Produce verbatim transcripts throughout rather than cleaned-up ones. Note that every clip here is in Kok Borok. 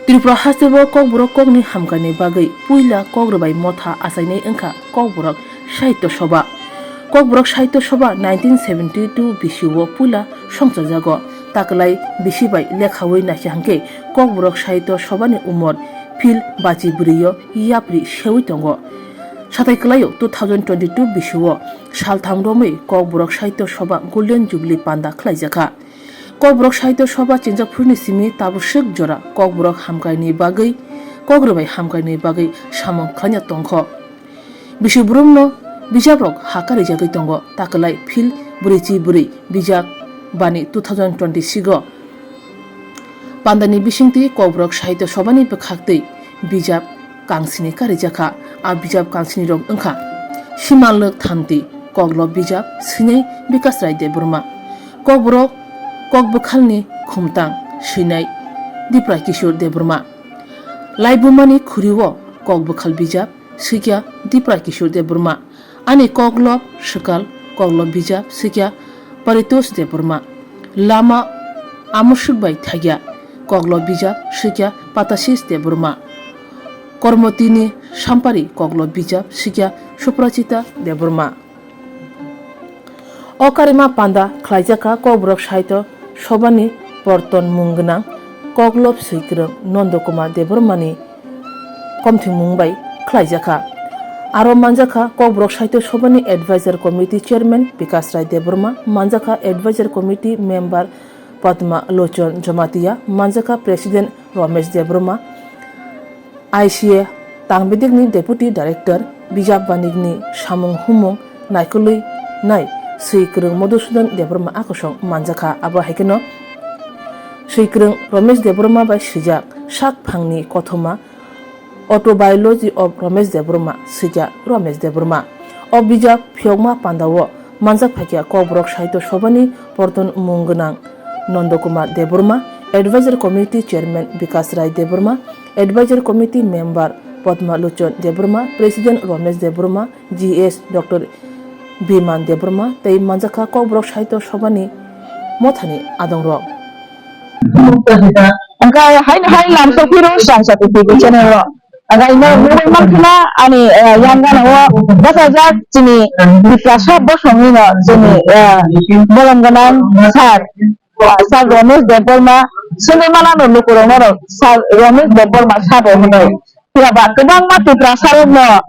Tripura hasteo Kokborok kokni hamkrai ni bagwi puila Kok Rwbai motha achainai wngkha Kokborok Sahitya Sabha. Kokborok Sahitya Sabha nineteen seventy two bisio puila songchajago. Takwlai bisi bai lekhawi naikha hwnkhe Kokborok Sahitya Sabha ni umor phil bachi bwrwi o yapri sewi tongo. Satai kwlaio two thousand twenty two bisio saltham romwi Kokborok Sahitya Sabha Golden Jubilee panda khlaijakha. Kokborok Sahitya Sabha chingjak phuruni simi tabuk swk jora Kokborok hamkrai ni bagwi, Kok Rwbai hamkrai ni bagwi samung khlaina tongkho. Bisi burumno bijabrok ha karijagwi tongo, takwlai phil bwrwi chi bwrwi bijak bani two thousand twenty six o. Pandani bisingtwi Kokborok Sahitya Sabhani bwkhaktwi bijap kangsini karijakha. A bijap kangsini rok wngkha Simalwk Thanti, Koklob bijap swinai Bikas Rai Debbarma, Kokborok Kokbwkhalni Khumtang swinai Dipra Kishore Debbarma, Laibumani Khuri o Kokbwkhal bijap swikha Dipra Kishore Debbarma, Ani Koklob Swkal, Koklob bijap swikha Paritosh Debbarma, Lama Amoswk bai Thagya, Koklob bijap swikha Patasis Debbarma, Kormotini Sampari, Koklob bijap swikha Suprajita Debbarma. O karima panda khlaijakha Kokborok Sahitya Sabhani porton mung gwnang Koklob Swikwrwng Nondo Kumar Debbarmani komthimung bai khlaijakha. Aro manjakha Kokborok Sahitya Sabhani Advisor Committee Chairman Bikas Rai Debbarma, manjakha Advisor Committee Member Padma Lochon Jamatia, manjakha President Ramesh Debbarma, I C A Tangbedekni Deputy Director, Bijap Banikni samung humung naikolwi nai Swikwrwng Madhusudan Debbarma akosong manjakha. Abo hai kheno Swikwrwng Ramesh Debbarma bai swijak sak phangni kothoma Autobiology of Ramesh Debbarma, swikha Ramesh Debbarma. O bijap phiyokma pandao manjak phaikha Kokborok Sahitya Sabhani porton mung gwnang Nondo Kumar Debbarma, Advisor Committee Chairman Bikas Rai Debbarma, Advisor Committee Member Padma Lochon Debbarma, President Ramesh Debbarma, G S Doctor Biman Debbarma tei manjakha Kokborok Sahitya Sabhani mothani adongrok. Hwnkhe haino hai lamsok phiro Srangchati T V channel o. Aga ino nugwi mankha ani, eh, yang gana o bachajak chini Tiprasa bosongni no chini, eh, bolong gwnang sir, sir Ramesh Debbarma, sini mala no lukurok no sir Ramesh Debbarma sir rok hinwi. Phiya ba kwbangma Tiprasa rok no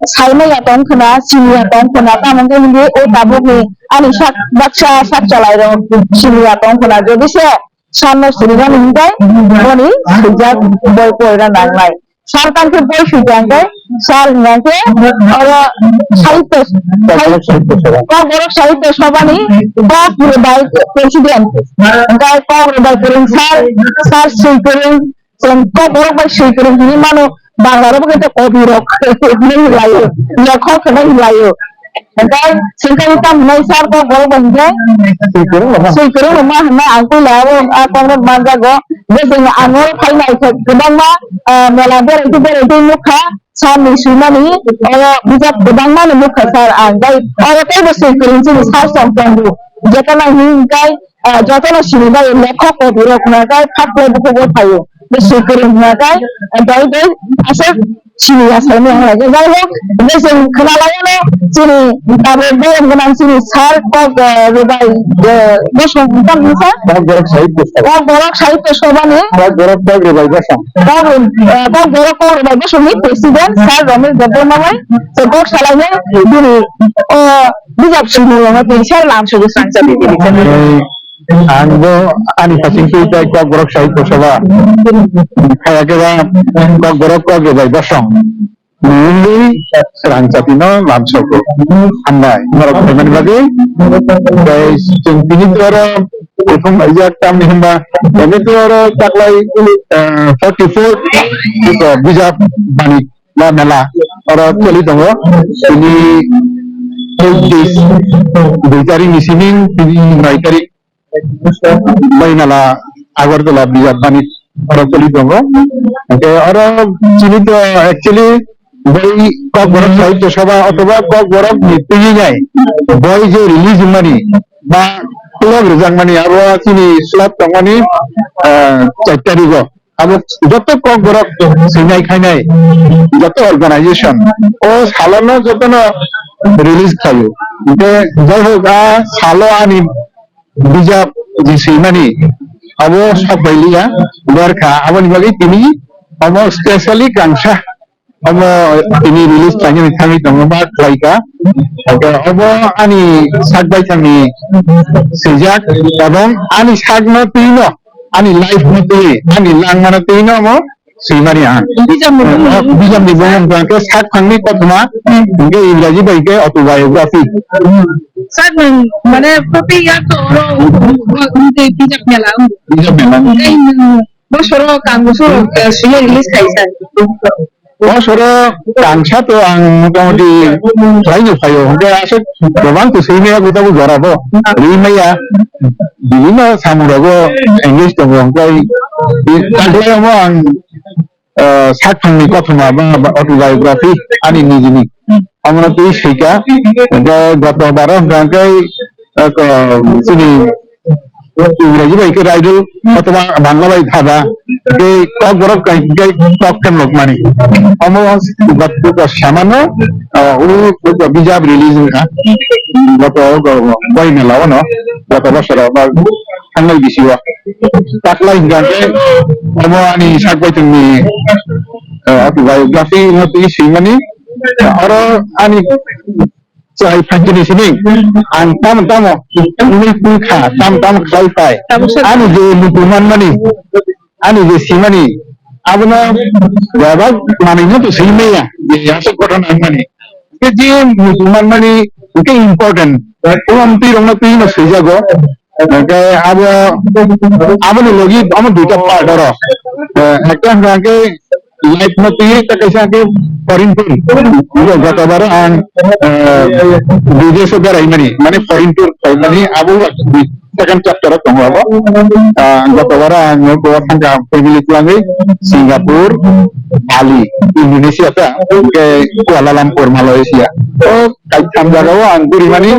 saimaya tong khna, siniya tong khna, tamo khe hinwi o tabuk ni ani sak baksa sak chalai rok siniya tong khna. Jodi se sir no sinimani hinkhe boni swijak boi poina nangnai. Sir tang khe boi swijak khe sir hinkhe oro sahitya, Kokborok Sahitya Sabhani Kok Rwbai President. Hinkhe Kok Rwbai kwrwng sir, sir swi kwrwng, chwng Kokborok bai swi kwrwng hinwi mano, Bangla rok bo khe kobirok hinwi laio, lekhok hinwi laio. Hinkhe sengkari tam hinai sir Kokborok bai hinkhe swi kwrwng rwma hinwi ang puila abo a Kokborok manjago. Je chwng ang oro phai naikha kwbangma, ah, mela berai twi berai twi nukha sir ni swimani, oro bijap kwbangma no nukha sir ang. Tei oro teibo swi kwrwng chini sir song tongo. Jekhe nang hinkhe ah, jotono sini bai lekhok kobirok hwnka khe, phak khe bukhuk o phaio. Bisi kwrwng hwnka khe, ah, dai dai aswk sini ya saimani hwnka khe. Jai hok, je chwng khwnalaiyano chini abo borok gwnang chini sir Kok, ah, Rwbai, ah, bosong wngkha. Kokborok Sahitya Sabha. Kokborok Sahitya Sabhani. Kokborok Kok Rwbai bosong. Kok, ah, Kokborok Kok Rwbai bosongni president sir Ramesh Debbarma bai se kok salainai bini, ah, bijap simi rokno tei sir lamsogo Srangchati T V channel. Ang bo ani hasing twi tei Kokborok Sahitya Sabha, khaya khe ba Kokborok Kok Rwbai bosong mungwi Srangchati no lamsogo. Hambai, norok phaimani bagwi. Tei chwng tini to oro kuthum laijak, tamni hwnba tini to oro taklai, eh, forty four bijap bani la mela oro choli tongo. Tini eight days, dui tarik ni simi tini noi tarik bai mela Agartala bijap bani oro choli tongo. Hwnkhe oro chini to actually bai Kokborok Sahitya Sabha othoba Kokborok ni twi nai bai je release wngmani ba plot rwjakmani abo chini slot tongmani, ah, char tarigo. abo joto kokborok swinai khainai, joto organization o salono jotono release khlaio. Hwnkhe jai hok, a salo ani bijap je swimani abo sok bai liya, berkha, aboni bagwi tini omo specially kangsa omo tini release khlainani thangwi tongo, ba khlaikha. Hwnkhe obo ani sak baithangni swijak, ebong ani sakno twino, ani life no twi, ani langmano twino omo swimani ang. Bijapni bumung. O, bijapni bumung hwnkha khe Sakphangni Kothoma, hwnkhe Ingraji bai khe autobiography. Sak nwng, mane, topic ya to oro, bijap mela. Bijap mela. Tei nwng bosoro kang bosoro, eh, swiya release khaisa. Bosoro kangsa to ang motamoti khlaino phaio, hwnkhe aswk kwbang to swimaya, bo tabuk jora bo rimaya, bibinno samungrogo engage tongo, hwnkhe taklai omo ang, ah, Sakphangni Kothoma ba, ba autobiography ani nijini. Omono twi swika, hwnkhe goto baro hwnkha hwnkhe, ah, ko-, chini Ingraji bai khe riddle, othoba Bangla bai dhaba, tei kokborok kai khe kok khe nukmani. Omo gotto samano, ah, o bijap release wngkha. Goto, go-, goi mela ono, goto bosoro ba thangnai bisio. Taklai hwnkha khe omo ani sak baithangni, ah, autobiography no twi swimani. Oro ani chai phaikhe ni sini ang tamo tamo wngwi tongkha, tamo tamo khlai phai. Tamo sa- Ani je muitu manmani, ani je simani, abono bebak manwino to swi maya, je aswk gotona wngmani. Hwnkhe je muitu manmani hwnkhe important. Omo twi rokno twi no swijago. Hwnkhe abo, aboni logi omo duita part oro. Eh, ekta hwnkha khe life no twi ta kaisa khe foreign tour. Bo gotobaro ang, eh, bidesho beraimani, mane foreign tour khlaimani, abo second chapter o tongo abo. Ah, gotobaro ang bo thangkha family twlangwi Singapore, Bali, Indonesia ta, hwnkhe Kuala Lumpur, Malaysia. O kaitham jagao ang gurimani,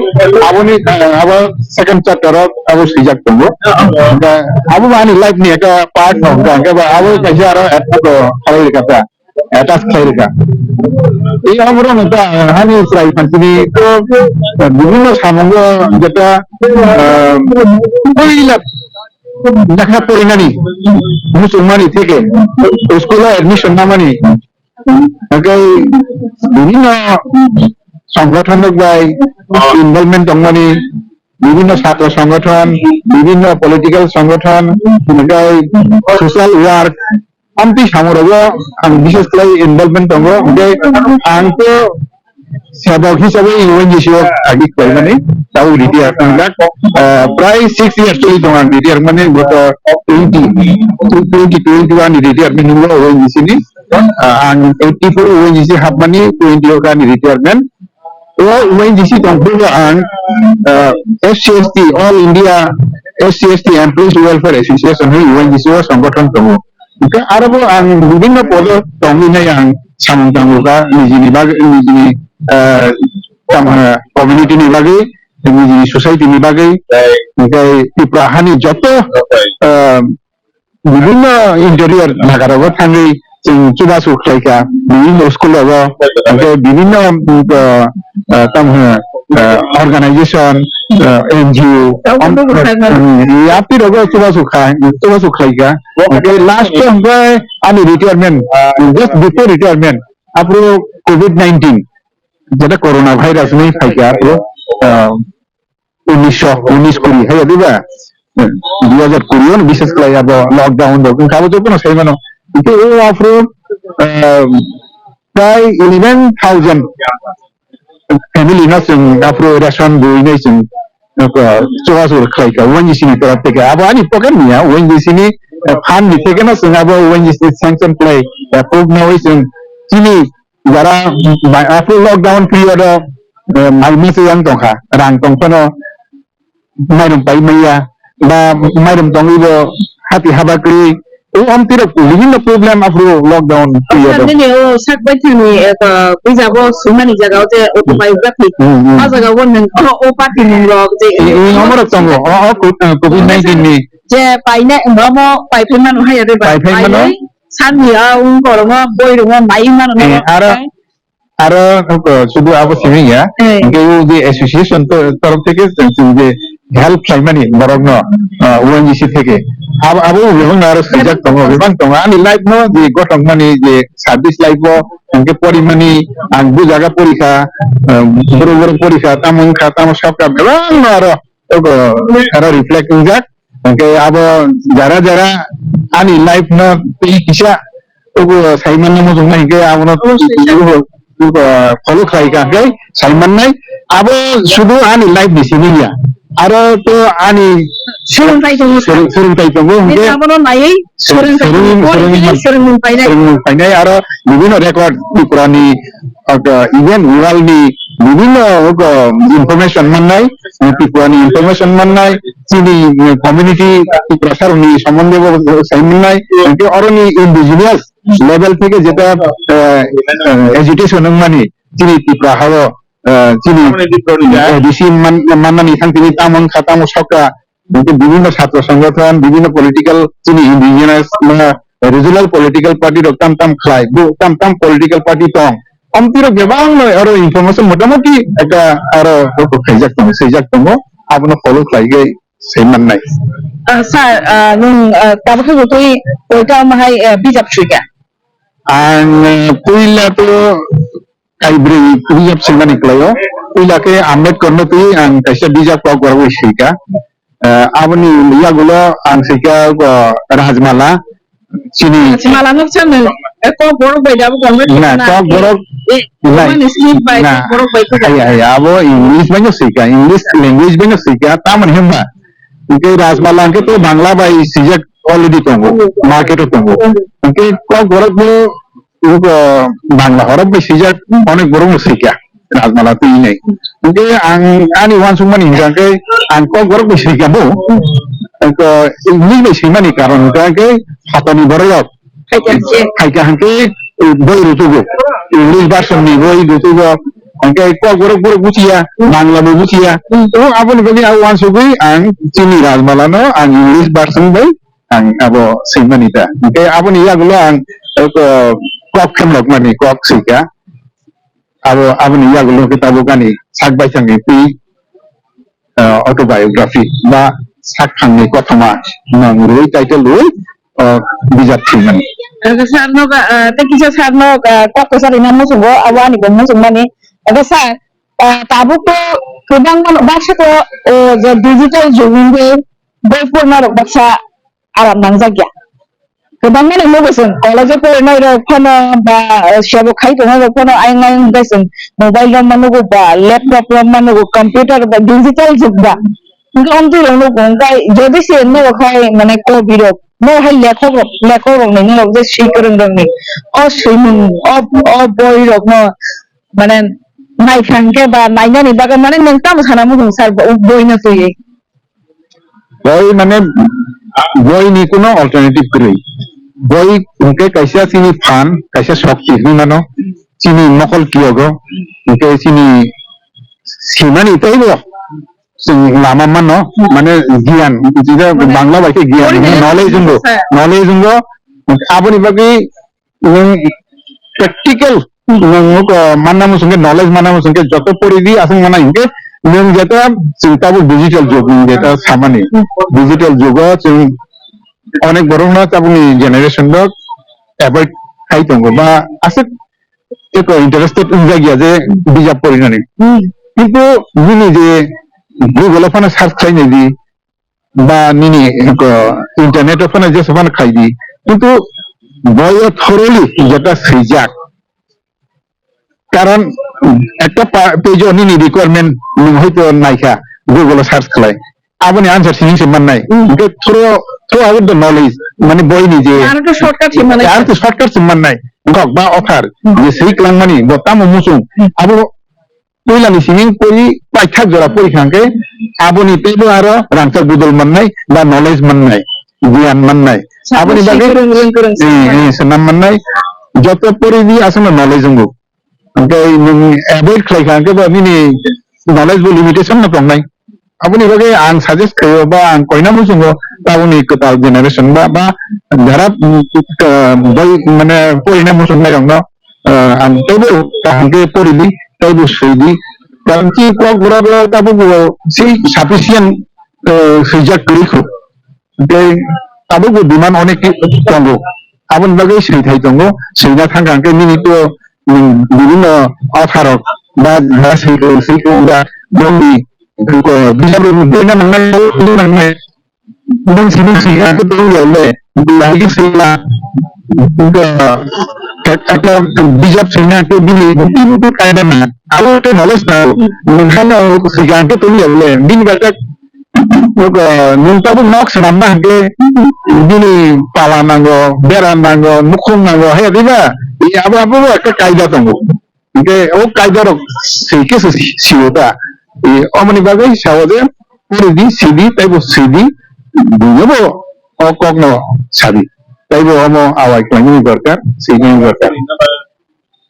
aboni, eh, abo second chapter o abo swijak tongo. Hwnkhe abo bo ani life ni ekta part no, hwnkhe, hwnkhe abo kaisa aro attach khlai rwkha ta, attach khlai rwkha. Ei amoro no ta, eh, hani chwrai phansini to, eh, bibinno samungo jeta, eh, puila lekha porinani, muchungmani theke, school o admission namani, hwnkhe bibinno songgothon rok bai involvement tongmani, bibinno chhatro songgothon, bibinno political songgothon, hwnkhe social work, amtwi samung rogo ang bishes khlai involvement tongo, hwnkhe ang to sebok hisabe O N G C o agi khlaimani, tabuk retire tongjak. Ah, prai six years choli tongo ang retire mani, goto twenty, twenty twenty-one ni retirement ni ulo O N G C ni. Ah, ang eighty-four O N G C hapmani, twenty o kani retirement. O O N G C tongphuru ang, ah, F C S T, All India F C S T Employees Welfare Association hwnwi O N G C o songgothon tongo. Hwnkhe aro bo ang bibinno podo tongwi nai ang samung tangmukha nijini bagwi, nijini, ah, tamo, community ni bagwi, nijini society ni bagwi, hwnkhe Tripura hani joto, ah, bibinno interior nagarogo thangwi chwng chubachu khlaikha, bibinno school rogo, hwnkhe bibinno, ah, ah, tamo, ah, organization, ah, N G O, Tabuk tabuk khlaikha. Hmm, yapri rogo chubachu kha-, chubachu khlaikha. Hwnkhe last o hwnkhe ani retirement, just before retirement, aphuru covid nineteen, jeta corona virus ni phaikha aphuru, ah, unisho, unis kuri, hai diba? Dui hajar kuri o bises khlai abo lockdown rok wngkha, abo jotono sai mano. Hwnkhe o aphuru, ah, prai eleven thousand family no chwng aphuru ration rwinai chwng, ah, chubachu khlaikha, O N G C ni torop theke. Abo ani pocket ni ya, O N G C ni, ah, fund ni theke no chwng abo O N G C sanction khlai, approve no wi chwng chini jara bai-, aphuru lockdown period o, eh, mai masa yang tongkha, rang tongphano mairum pai maya, ba mairum tongwi bo hati haba kwrwi, o omtwi rok bibinno problem aphuru lockdown period o. Nini o sak baithangni, eh, ko-, bijabo swimani jaga o je autobiography. Hmm, hmm. O jaga o nwng o, o party nwng rok je. Eh, eh, omorok tongo, o, o, co-, eh, covid nineteen ni je painai, omo pai phai mano hai de ba. Pai phai mano. Painai, sani a ung korongo, boi rongo, mai mano. Eh, aro, aro, ko, sudu abo simi ya. Eh. Hingke o je association to, torof theke je help khlaimani borokno, ah, O N G C theke. Abo, abo bebak no aro swijak tongo, bebak tongo. Ani life no je gotong mani je service life o, hingke porimani, ang bu jaga porikha, ah, borok borok porikha, tamo wngkha, tamo sokha, bebak no aro, aro reflect wngjak. Hingke abo jara jara ani life no twi kisa tubu sai manna muchung nai hingke abono tubu, tubu follow khlai ka hingke sai mannai. Abo sudu ani life ni simi ya. Aro to ani swrwngthai tongo. Swrwng-, swrwngthai tongo hingke abono naiwi swrwng-, swrwngthai tongo. Swrwng-, swrwng-, swrwngmung painai. Swrwngmung painai aro bibhinno record Tripura ni, aka, even world ni bibhinno, aka, information mannai, Tripura ni information mannai, chini, eh, community Tiprasa rokni sombonde bo sai mannai, hingke oroni indigenous level theke jeta, eh, eh, agitation wngmani chini Tipra hao, eh, chini A D C man-, mannani thang tini tamo wngkha, tamo sokha, hingke bibhinno chhatro songgothon, bibhinno political chini indigenous ba regional political party rok tam tam khlai, bo tam tam political party tong. Amtwi rok bebak no aro information motamoti ekta aro khaijak tongo, swijak tongo, abono follow khlai ge. Swi mannai. Ah, sir, ah, nwng, ah, tabuk khe bo twi koita omo hai, ah, bijap swika? Ang, ah, puila to kaibrwi bijap swimani kwlaio. Puila khe Ambedkar no twi ang kaisa bijap kok borok bai swika. Ah, aboni yagulo ang swika, ah, Rajmala. Chini. Malano channel, eh, kok borok bai dabo convert na, kok borok, eh, na, mani sini bai, na, kok borok bai kok. Ai, ai, abo English bai no sika, English language bai no sika, tamoni himba. Hingke Rajmala hingke to Bangla bai sijak already tongo, market o tongo. Hingke kok borok bo, bo, Bangla horok bai sijak, onek borok no sika. Rajmala twi nai. Hingke ang ani uansukmani hingka khe ang kok borok bai sika bo. Ko English bai swimani karon hingka khe hatani borok rok. Khaika hingke. Khaika hingke boi rutugo. English version ni boi rutugo. Hingke kok borok borok buchiya, Bangla bo buchiya. To aboni bagwi ang uansugwi ang chini Rajmala no ang English version bai ang abo swimani ta. Hingke aboni yagulo ang ko kok khemlok mani kok sika. Abo, aboni yagulo khe tabuk ani sak baithangni twi, ah, autobiography ba sak thangni kothoma nang rwi title rwi, ah, bijap thwimani. Ake sir no ba, ah, tei kisa sir no, ah, kok kwchari na muchungo, abo ani bo muchungmani. Ake sir, ah, tabuk to kwbangma baksa to, o, je digital jug wngwi boi porna rok baksa aram nangjak ya. Kwbangma no nugo chwng college o porinai rok phano ba, eh, sebo khai tongnai rok phano ayang ayang khe chwng mobile romma nugo ba laptop romma nugo computer ba digital jug ba. Hwnkhe omtwi rok nugo hwnkhe jodi se norok hai mane kobi rok no hai lekhok rok lekhok rok ni norok je swi kwrwng rok ni o swimung o o boi rok no mane naikha hwnkhe ba nainani bagwi mane nwng tamo sana muchung sir bo boi no twiwi. Boi mane boi ni kuno alternative kwrwi. Boi hwnkhe kaisa chini phan, kaisa shokti hinwi mano. Chini mokol kiyogo hwnkhe chini simani teibo chwng lama mano, mane giyan, jida Bangla bai khe giyan, knowledge wngo, knowledge wngo. Aboni bagwi nwng practical nwng, uh, manna muchung khe, knowledge manna muchung khe joto pori di aswk manna hinkhe nwng jeta chwng tabuk digital jug nwng jeta samani. Digital jugo chwng onek borok no tabukni generation rok avoid khai tongo ba aswk eko interested wngjak ya je bijap porinani. Kintu nini je Google o phano search khlai nai di, ba nini, ko, internet o phano jesa phano khai di. Kintu boi o thoroughly jeta swijak. Karon ekta pa-, page o nini requirement nwng hoito naikha, Google o search khlai. Aboni answer sini se mannai. Hwnkhe through, throughout the knowledge, mane boi ni je, aro to shortcut se mannai. Aro to shortcut se mannai. Kok ba author, je swi kwlangmani, bo tamo muchung. Abo puila ni siming pori paithak jora pori kha hwnkhe aboni teibo aro rangchak budol mannai ba knowledge mannai, giyan mannai. Aboni bagwi, eh, eh, swnam mannai. Joto pori di aswkno knowledge wngo. Hwnkhe nwng avoid khlai kha hwnkhe bo nini knowledge bo limitation no tongnai. Aboni bagwi ang suggest khaio ba ang koina muchungo tabukni kwtal generation ba, ba jara, mm, uh, boi mane porina muchungnai rokno, uh, ang teibo kaham khe poridi, teibo swidi. Karon chi kok borok tabukbo si sufficient, uh, swijak kwrwi kho. Tei tabukbo demand onek tongo. Aboni bagwi swithai tongo. Swina thangkha hwnkhe nini to, mm, bibinno author rok ba, ba swikhe, swikhe ba bongni, uh, bijap rok twi nangnai, twi nangnai. Bung sini sini aku tahu ya le, lagi sila, uh, kata bijap sini aku bini itu kaida na. Aku tu knowledge tahu. Mungkin aku sini aku tahu ya le, bini baca Nwng tabuk nok swnamna hwnkhe bini pala nango, bera nango, nukhung nango, hai diba? Abo, abo bo ekta kaida tongo. Hwnkhe o kaida rok swi khe se sio ta. Omoni bagwi sao je, pori di, sidi, taibo sidi, buino bo o kokno sadi. Taibo omo awai khlaimani dorkar, swimani dorkar.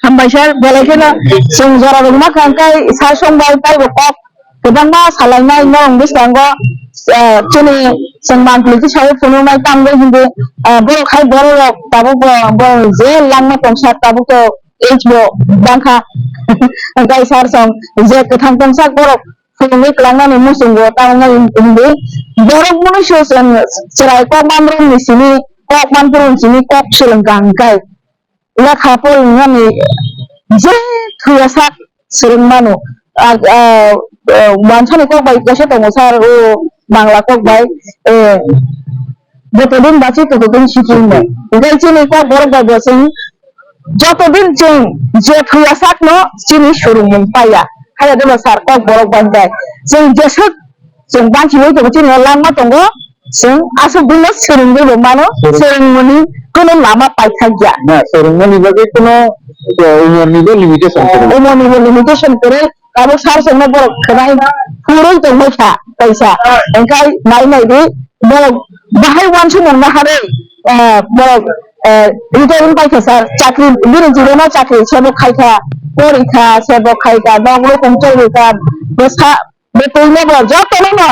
Hambai sir, belai kheno chwng jora rwngma kha, hwnkhe sir song bai taibo kok kwbangma salainai norok bwskango, eh, chini chwng manthogo khe saui phunuknai tamni hwnwi, eh, borok hai borok rok tabuk bo, bo je langma tongsa tabuk to age bo bangkha. Hwnkhe sir song je kwthang tongsa borok phunugwi kwlangnani muchungo tamo wngwi borok mwnwi se chwng chwrai kok manrwkni simi kok manphuru simi kok swrwngkha hwnkhe. Lekha pori wngnani je thwiya sak swrwng mano. A, a, a, wansani kok bai kaisa tongo sir, o Bangla kok bai, eh, jotodin bachi totodin sikhi hwnwi. Hwnkhe chini kok borok bai bo chwng jotodin chwng je thwiya sakno chini swrwngmung paiya. Haiya deno sir kok borok bai hwnkhe chwng jeswk Chwng banchiwi tongo, chini o langma tongo, chwng aswk dino swrwngwi bo mano, swrwngmani kuno lama paithakya. Na, swrwngmani bagwi kuno, uh, umorni bo limitation kwrwi. Umorni bo limitation kwrwi, abo sar chwngno borok khwnai phurwi tongbai kha kaisa. Hwnkhe nai nai di, borok bahai wansukmung naharwi, uh, borok, uh, retire wng paikha sir, chakri, bini jibon o chakri sebo khaikha, porikha, sebo khaikha, nok nukhung chorikha, bwsa, Between bo jotono no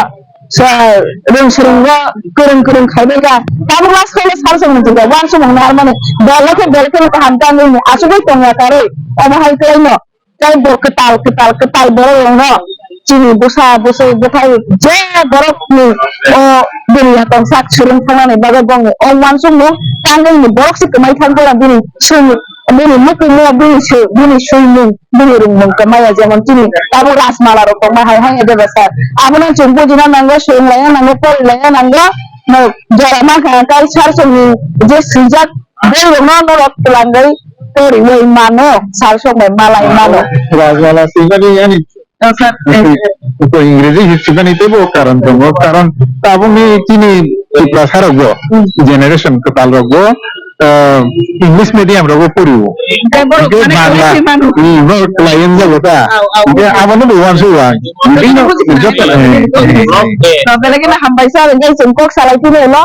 sa rwng swrwng no kwrwng kwrwng khainai ka. Tabuk last khaino sal song nang jigya, wansukmung narmani. Dol khe dol khe kaham tangwi asugwi tongya karwi. Omo hai khlaino. Tei bo kwtal kwtal kwtal borok rokno chini bwsa bwswi bwthai je borok ni o duniya tong sak swrwng thangnani bagwi bongni o wansukmung tangwi borok se kwmai thang bola bini swimung bini mukumu bini swi bini swimung. Bini rwngmung kwmaya, jemon chini tabuk Rajmala rok tongma hai hai ede bwsa. Abono chwng bujina nango, swrwnglaina nango, porilaina nango. No jora mankha kai sar songni je swijak boi rokno norok twlangwi poriwi mano, sar song bai malai mano. Rajmala swimani ani Oh, sir. Ko Ingreji history bani teibo karon tongo, karon tabukni chini Tiprasa rokbo generation kwtal rokbo, ah, English medium rokbo poriwo. Tei borok Hingke mane Bangla, kwrwi mano. Hmm, borok kwlai wng jago ta. Au, au. Hingke abono bo wansuk ang. Bini joto, eh, eh, eh. Belai kheno hambai sir, hingke chwng kok salai phino ulo.